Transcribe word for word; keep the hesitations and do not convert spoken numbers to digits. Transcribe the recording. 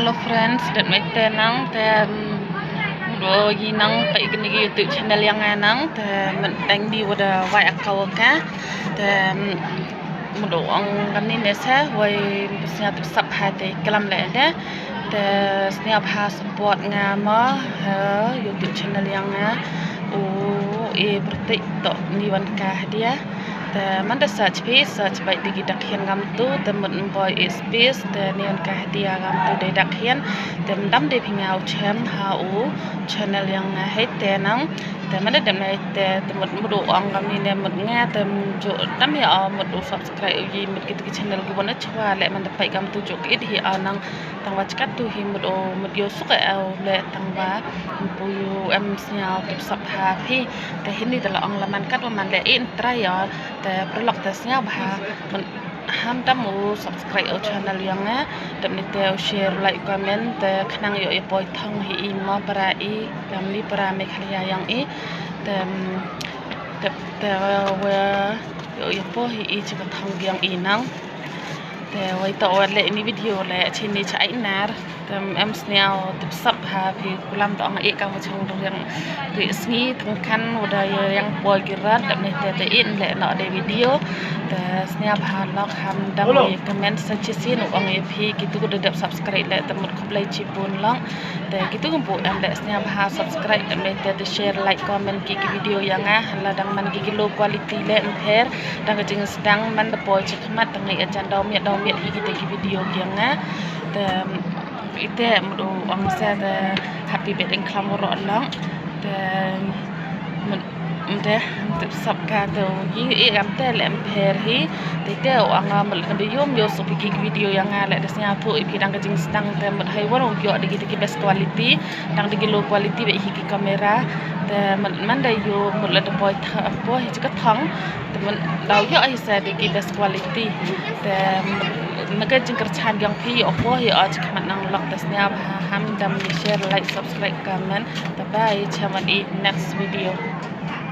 Friends, dep mynta nang te, mm, mut u ngi nang peit kane ka YouTube channel ïa nga nang te, mm, tang di wa da wai account ka te, mm, mut u ong kane ne se wei sñiaw tip sap ha te klam leh de te sñiaw bha support nga mo ha YouTube channel ïa nga. U e pyrthei to ni wan ka hadia. Te man da search phi, search bait da ki dak hian ngam tu, te mut mboi space, te ni wan ka hadia ngam tu dei dak hian. Te mdam dei phi nga u chem ha u channel ïa nga hei te nang. Te man da dem nai te, te mut mut u ong ngam ni ne mut nga, te mut ju dam hi o mut u subscribe u yi mut ki tu ki channel ki wan chwa leh man da pait ngam tu ju ki it hi o nang. Tang wa chkat tu hi mut u mut yo suk e o leh tang wa mut u em sñiaw tip sap ha phi. Te hini te la ong la man kat wa man leh in trai o. Te prolok te sñiaw bha. Mut ham dam u subscribe u channel ïa nga. Dep ni te u share, like, comment te khnang yo i poi thong hi i ma para i kam ni para Meghalaya ïa i. Te, te, te wa yo i poi hi i chi ka thong ïa i nang. Te wei to wa leh ni video leh chini cha ai nar. Te em sñiaw tip sap ha phi kulam to ong e ka wa chang dong ïa phi sngi thong kan wa da ïa poi ki rat dep ni te te in leh no de video. Te sñiaw bha lok ham dam ni comment sa chi sin ong e phi ki tu da dep subscribe leh te mut khublei chibun long. Te ki tu bu em leh sñiaw bha subscribe dep ni te te share, like, comment ki ki video ïa nga la dang man ki ki low quality leh mpher. Dang ka jingsdang man da poi chi khmat tang ngi ajan daw miat daw miat hi kita ki video ki nga. Te ite mut u ong sa te happy birthday khlam ro long. Te mut mut te tip sap ka te u yi e gam te leh mpher hi. Te te u ong mut le ka yom yo so ki video ïa nga leh te sñiaw tu i phi dang ka jingsdang te mut hai wan u yo de kita ki best quality. Dang de ki low quality ba hi ki camera. Te man, man da yo mut la da poi tha, poi hi chi ka thong. Te man da yo ai sa de ki best quality. Te man ka jingkyrchan ïa phi o poi hi o chi ka man nang lok te sñiaw bha ham dam ni share, like, subscribe, comment. Te bye, cha man i next video.